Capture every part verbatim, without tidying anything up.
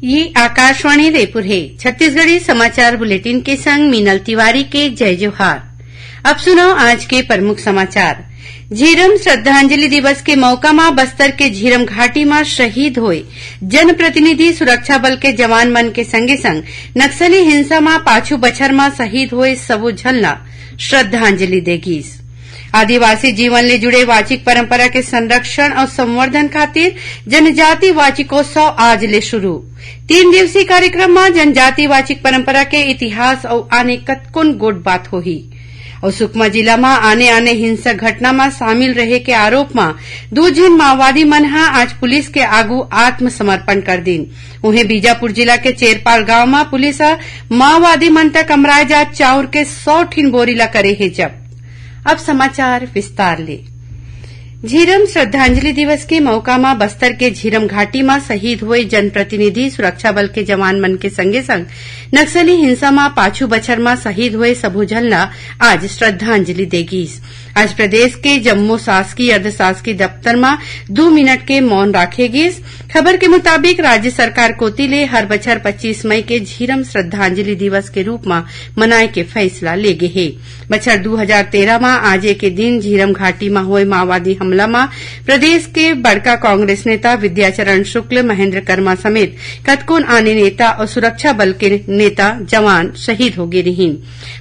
ये आकाशवाणी रायपुर हे। छत्तीसगढ़ी समाचार बुलेटिन के संग मीनल तिवारी के जय जोहार। अब सुनव आज के प्रमुख समाचार। झीरम श्रद्धांजलि दिवस के मौका म बस्तर के झीरम घाटी म शहीद होए जनप्रतिनिधि, सुरक्षा बल के जवान मन के संगे संग नक्सली हिंसा म पाछू बछर म शहीद होए सबो झन ल श्रद्धांजलि दे गीस। आदिवासी जीवन ले जुड़े वाचिक परंपरा के संरक्षण अउ संवर्धन खातिर जनजाति वाचिकोत्सव आज ले शुरू। तीन दिवसीय कार्यक्रम म जनजाति वाचिक परंपरा के इतिहास अउ आने कतकोन गोठ बात होही। अउ सुकमा जिला म आने-आने हिंसक घटना म शामिल रहे के आरोप म दू झिन माओवादी मन ह आज पुलिस के आगू आत्मसमर्पण कर दीन। उहें, बीजापुर जिला के चेरपाल गांव म पुलिस ह माओवादी मन तक अमराए जात चाउर के सौ ठिन बोरी ल करे हे जब्त। अब समाचार विस्तार ले। झीरम श्रद्धांजलि दिवस के मौका म बस्तर के झीरम घाटी म शहीद होए जनप्रतिनिधि, सुरक्षा बल के जवान मन के संगे संग नक्सली हिंसा म पाछू बछर म शहीद होए सबो झन ल आज श्रद्धांजलि दे गीस। आज प्रदेश के जम्मो शासकीय, अर्धशासकीय दफ्तर म दू मिनट के मौन राखे गीस। खबर के मुताबिक, राज्य सरकार कोति ले हर बछर पच्चीस मई के झीरम श्रद्धांजलि दिवस के रूप म मनाए के फैसला ले गे हे। बछर दू हजार तेरह म आजे के दिन झीरम घाटी म होए माओवादी हमला म प्रदेश के बड़का कांग्रेस नेता विद्याचरण शुक्ल, महेंद्र कर्मा समेत कतकोन आने नेता अउ सुरक्षा बल के नेता जवान शहीद होगे रिहीन।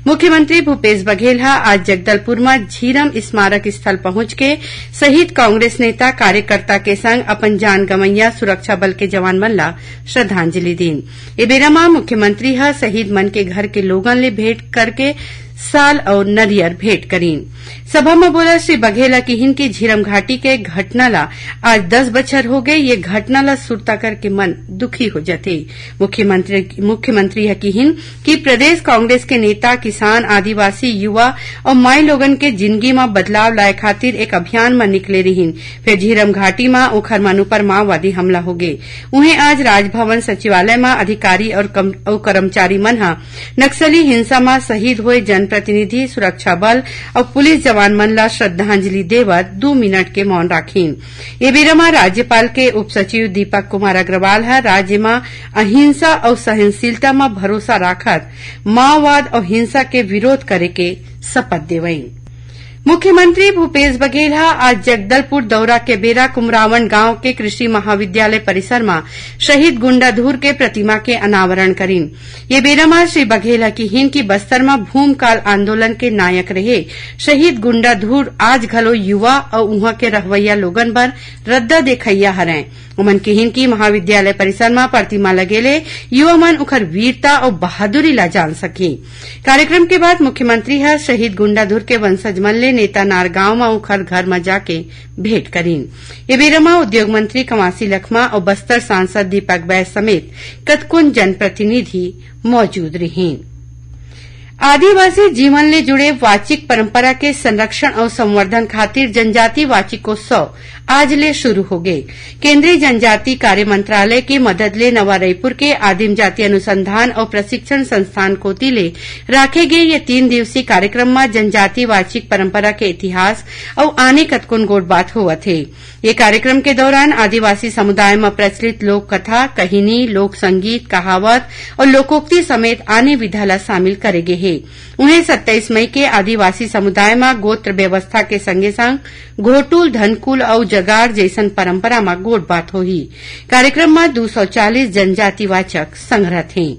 मुख्यमंत्री भूपेश बघेल ह आज जगदलपुर म झीरम स्मारक स्थल पहुंच के शहीद कांग्रेस नेता, कार्यकर्ता के संग अपन जान गंवइया सुरक्षा बल के जवान मन ल श्रद्धांजलि दीन। ए बेरा म मुख्यमंत्री ह शहीद मन के घर के लोगन ले भेंट करके साल अउ नरियर भेंट करीन। सभा म बोलत श्री बघेल ह किहीन कि झीरम घाटी के घटना ल आज दस बछर होगे। ये घटना ल सुरता करके मन दुखी हो जथे। मुख्यमंत्री, मुख्यमंत्री ह किहीन कि प्रदेश कांग्रेस के नेता किसान, आदिवासी, युवा अउ माईलोगन के जिनगी म बदलाव लाए खातिर एक अभियान म निकले रिहीन, फेर झीरम घाटी म उंखर मन ऊपर माओवादी हमला होगे। उहें, आज राजभवन सचिवालय म अधिकारी अउ कम-, अउ कर्मचारी मन ह नक्सली हिंसा म शहीद होए जनप्रतिनिधि, सुरक्षा बल अउ पुलिस जवान मन ल श्रद्धांजलि देवत दू मिनट के मौन राखिन। ए बेरा म राज्यपाल के उप सचिव दीपक कुमार अग्रवाल ह राज्य म अहिंसा अउ सहनशीलता म भरोसा राखत माओवाद अउ हिंसा के विरोध करे के शपथ देवइन। मुख्यमंत्री भूपेश बघेल ह आज जगदलपुर दौरा के बेरा कुमरावन गांव के कृषि महाविद्यालय परिसर म शहीद गुंडाधुर के प्रतिमा के अनावरण करीन। ये बेरा म श्री बघेल ह किहीन कि बस्तर म भूमकाल आंदोलन के नायक रहे शहीद गुंडाधुर आज घलो युवा अउ उहां के रहवइया लोगन बर रद्दा देखइया हरंय। ओमन किहीन कि महाविद्यालय परिसर म प्रतिमा लगे ले युवा मन उखर वीरता अउ बहादुरी ला जान सकही। कार्यक्रम के बाद मुख्यमंत्री ह शहीद गुंडाधुर के वंशज मन ले नेतानार गांव म उखर घर म जाके भेंट करीन। ए बेरा म उद्योग मंत्री कमासी लखमा अउ बस्तर सांसद दीपक बैस समेत कतकोन जनप्रतिनिधि मौजूद रिहीन। आदिवासी जीवन ले जुड़े वाचिक परंपरा के संरक्षण अउ संवर्धन खातिर जनजाति वाचिकोत्सव आज ले शुरू होगे। केंद्रीय जनजाति कार्य मंत्रालय के मदद ले नवा रईपुर के आदिम जाति अनुसंधान अउ प्रशिक्षण संस्थान कोति ले राखे गे ये तीन दिवसीय कार्यक्रम म जनजाति वाचिक परंपरा के इतिहास अउ आने कतकोन गोठ बात होवत हे। ये कार्यक्रम के दौरान आदिवासी समुदाय म प्रचलित लोक कथा, कहिनी, लोक संगीत, कहावत अउ लोकोक्ति समेत आने विधा ल शामिल करे गे हे। उहें, सत्ताईस मई के आदिवासी समुदाय म गोत्र व्यवस्था के संगे संग घोटुल, धनकुल अउ जगार जइसन परंपरा म गोठ बात होही। कार्यक्रम म दू सौ चालीस जनजातिवाचक संघरत हें।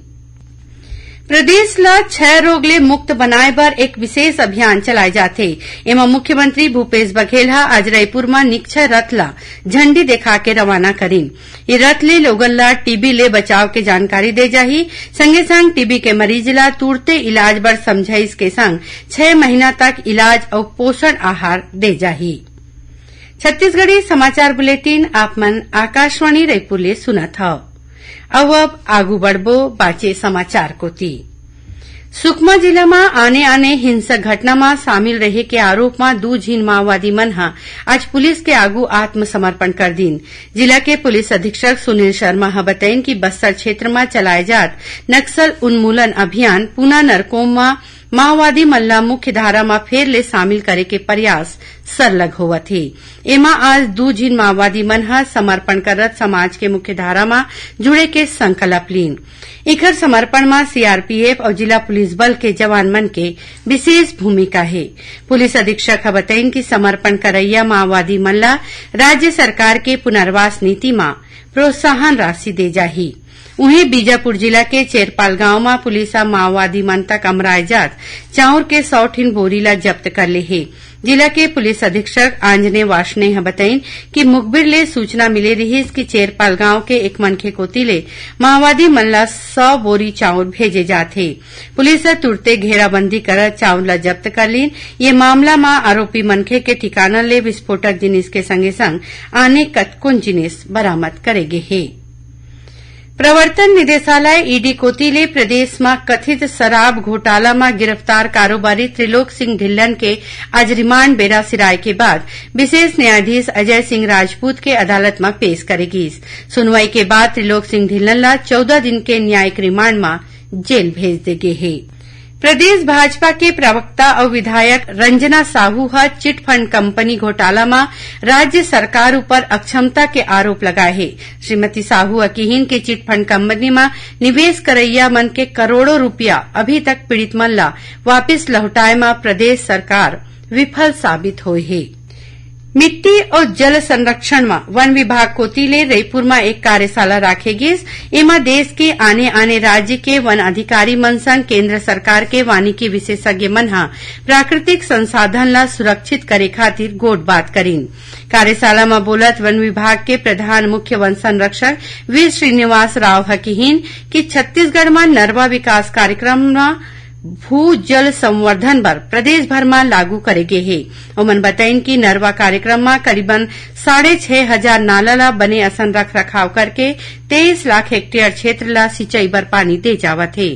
प्रदेश ल क्षय रोग ले मुक्त बनाए बर एक विशेष अभियान चलाए जाथे। एमा मुख्यमंत्री भूपेश बघेल ह आज रईपुर म निक्षय रथ ल झंडी देखा के रवाना करीन। ये रथ ले लोगन ल टीबी ले बचाव के जानकारी दे जाही, संगे संग टीबी के मरीज ल तुरते इलाज बर समझाइश के संग छह महीना तक इलाज अउ पोषण आहार दे जाही। छत्तीसगढ़ी समाचार बुलेटिन आप मन आकाशवाणी रईपुर ले सुनत हव। अउ अब आगू बढ़बो बाचे समाचार कोति। सुकमा जिला म आने-आने हिंसक घटना म शामिल रहे के आरोप म दू झिन माओवादी मन ह आज पुलिस के आगू आत्मसमर्पण कर दीन। जिला के पुलिस अधीक्षक सुनील शर्मा ह बतइन कि बस्तर क्षेत्र म चलाए जात नक्सल उन्मूलन अभियान पूना नरकोम म माओवादी मन ला मुख्य धारा म फेर ले शामिल करे के प्रयास सरलग होवत हे। एमा आज दू झिन माओवादी मन ह समर्पण करत समाज के मुख्य धारा म जुड़े के संकल्प लीन। इखर समर्पण म सीआरपीएफ अउ जिला पुलिस बल के जवान मन के विशेष भूमिका हे। पुलिस अधीक्षक ह बतइन कि समर्पण करइया माओवादी मन ला राज्य सरकार के पुनर्वास नीति म प्रोत्साहन राशि दे जाही। उहें, बीजापुर जिला के चेरपाल गांव म पुलिस ह माओवादी मन तक अमराए जात चाउर के सौ ठिन बोरी ला जब्त कर ले हे। जिला के पुलिस अधीक्षक आंजनेय वार्ष्णेय ह बतइन कि मुखबिर ले सूचना मिले रिहिस कि चेरपाल गांव के एक मनखे कोति ले माओवादी मन ला सौ बोरी चाउर भेजे जात हे। पुलिस ह तुरते घेराबंदी करत चाउर ला जब्त कर लीन। ये मामला म आरोपी मनखे के ठिकाना ले विस्फोटक जिनिस के संगे संग आने कतकोन जिनिस बरामद करे गे हे। प्रवर्तन निदेशालय, ईडी, कोति ले प्रदेश म कथित शराब घोटाला म गिरफ्तार कारोबारी त्रिलोक सिंह ढिल्लन के आज रिमांड बेरा सिराय के बाद विशेष न्यायाधीश अजय सिंह राजपूत के अदालत म पेश करे गीस। सुनवाई के बाद त्रिलोक सिंह ढिल्लन ला चौदह दिन के न्यायिक रिमांड म जेल भेज दे गे हे। प्रदेश भाजपा के प्रवक्ता अउ विधायक रंजना साहू ह चिटफंड कंपनी घोटाला म राज्य सरकार ऊपर अक्षमता के आरोप लगाए हे। श्रीमती साहू ह किहिन कि चिटफंड कंपनी म निवेश करइया मन के करोड़ों रुपया अभी तक पीड़ित मन ला वापिस लहुटाए म प्रदेश सरकार विफल साबित होए हे। मिट्टी अउ जल संरक्षण म वन विभाग कोति ले रईपुर म एक कार्यशाला राखे गिस। एमा देश के आने-आने राज्य के वन अधिकारी मन संग केंद्र सरकार के वानिकी विशेषज्ञ मन ह प्राकृतिक संसाधन ला सुरक्षित करे खातिर गोठ-बात करिन। कार्यशाला म बोलत वन विभाग के प्रधान मुख्य वन संरक्षक वी श्रीनिवास राव ह किहिन कि छत्तीसगढ़ म नरवा विकास कार्यक्रम म भू जल संवर्धन बर प्रदेश भर म लागू करे गे हे। ओमन बतइन कि नरवा कार्यक्रम म करीबन साढ़े छह हजार नाला ल बने असन रख रखाव करके तेईस लाख हेक्टेयर क्षेत्र ल सिंचई बर पानी दे जावत हे।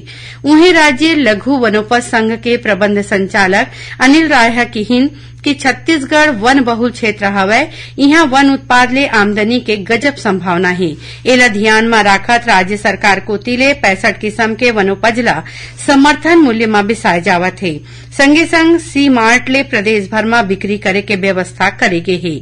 उहें, राज्य लघु वनोपज संघ के प्रबंध संचालक अनिल राय ह किहिन कि छत्तीसगढ़ वन बहुल क्षेत्र हवय, इहां वन उत्पाद ले आमदनी के गजब संभावना हे। एला धियान म राखत राज्य सरकार कोति ले पैंसठ किसम के वनोपज ल समर्थन मूल्य म बिसाए जावत हे। संगे संग सी मार्ट ले प्रदेश भर म बिक्री करे के व्यवस्था करे गे हे।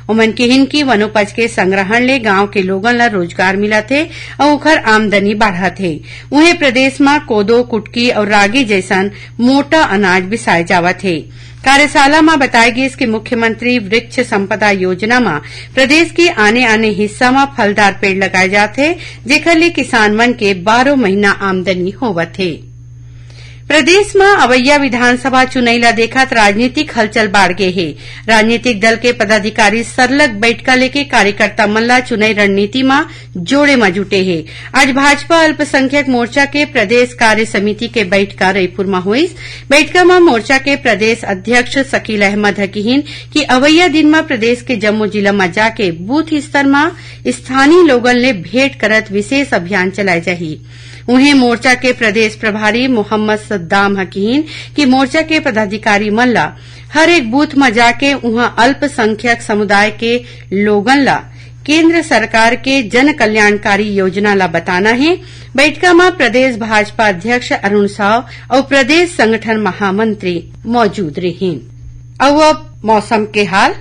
ओमन किहिन कि वनोपज के संग्रहण ले गांव के लोगन ल रोजगार मिलत हे अउ ओखर आमदनी बाढ़त हे। उहें, प्रदेश म कोदो, कुटकी अउ रागी जइसन मोटा अनाज बिसाए जावत हे। कार्यशाला म बताए गिस कि मुख्यमंत्री वृक्ष संपदा योजना म प्रदेश के आने-आने हिस्सा म फलदार पेड़ लगाए जात हे, जेखर ले किसान मन के बारह महीना आमदनी होवत हे। प्रदेश म अवइया विधानसभा चुनई ल देखत राजनीतिक हलचल बाढ़ गे हे। राजनीतिक दल के पदाधिकारी सरलग बइठका लेके कार्यकर्ता मन ल चुनई रणनीति म जोड़े म जुटे हे। आज भाजपा अल्पसंख्यक मोर्चा के प्रदेश कार्य समिति के बइठका रईपुर म होइस। बइठका म मोर्चा के प्रदेश अध्यक्ष शकील अहमद ह किहिन कि अवइया दिन म प्रदेश के जम्मो जिला म जाके बूथ स्तर म स्थानीय लोगन ले भेंट करत विशेष अभियान चलाए जाही। उहें, मोर्चा के प्रदेश प्रभारी मोहम्मद सद्दाम ह किहिन कि मोर्चा के पदाधिकारी मन ल हर एक बूथ म जाके उहां अल्पसंख्यक समुदाय के लोगन ल केंद्र सरकार के जन कल्याणकारी योजना ल बताना हे। बइठका म प्रदेश भाजपा अध्यक्ष अरुण साव अउ प्रदेश संगठन महामंत्री मौजूद रिहिन। अउ अब मौसम के हाल।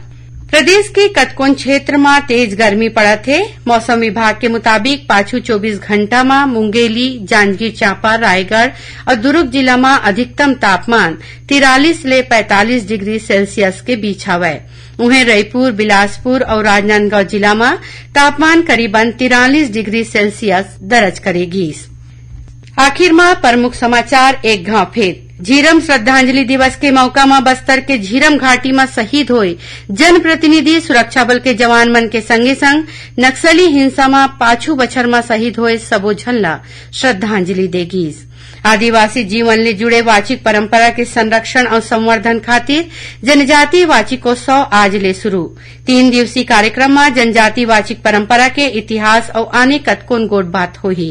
प्रदेश के कतकोन क्षेत्र म तेज गर्मी पड़त हे। मौसम विभाग के मुताबिक, पाछू चौबीस घंटा म मुंगेली, जांजगीर चांपा, रायगढ़ अउ दुर्ग जिला म अधिकतम तापमान तिरालीस ले पैंतालीस डिग्री सेल्सियस के बीच हवय। उहें, रईपुर, बिलासपुर अउ राजनांदगांव जिला म तापमान करीबन तिरालीस डिग्री सेल्सियस दर्ज करे गीस। आखिर म प्रमुख समाचार एक घांव फेर। झीरम श्रद्धांजलि दिवस के मौका म बस्तर के झीरम घाटी म शहीद होए जनप्रतिनिधि, सुरक्षा बल के जवान मन के संगे संग नक्सली हिंसा म पाछू बछर म शहीद होए सबो झन ल श्रद्धांजलि दे गीस। आदिवासी जीवन ले जुड़े वाचिक परंपरा के संरक्षण अउ संवर्धन खातिर जनजाति वाचिकोत्सव आज ले शुरू। तीन दिवसीय कार्यक्रम म जनजाति वाचिक परंपरा के इतिहास अउ आने कतकोन गोठ बात होही।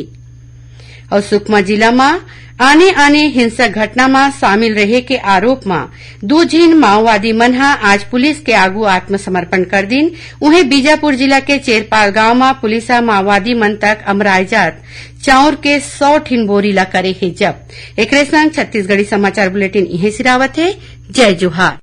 अउ सुकमा जिला म आने-आने हिंसक घटना म शामिल रहे के आरोप म दू झिन माओवादी मन ह आज पुलिस के आगू आत्मसमर्पण कर दिन। उहें, बीजापुर जिला के चेरपाल गांव म पुलिस ह माओवादी मन तक अमराय जात चाउर के सौ ठिन बोरी ला करे हे जब्त। एकरे संग छत्तीसगढ़ी समाचार बुलेटिन इहें सिरावत हे। जय जोहार।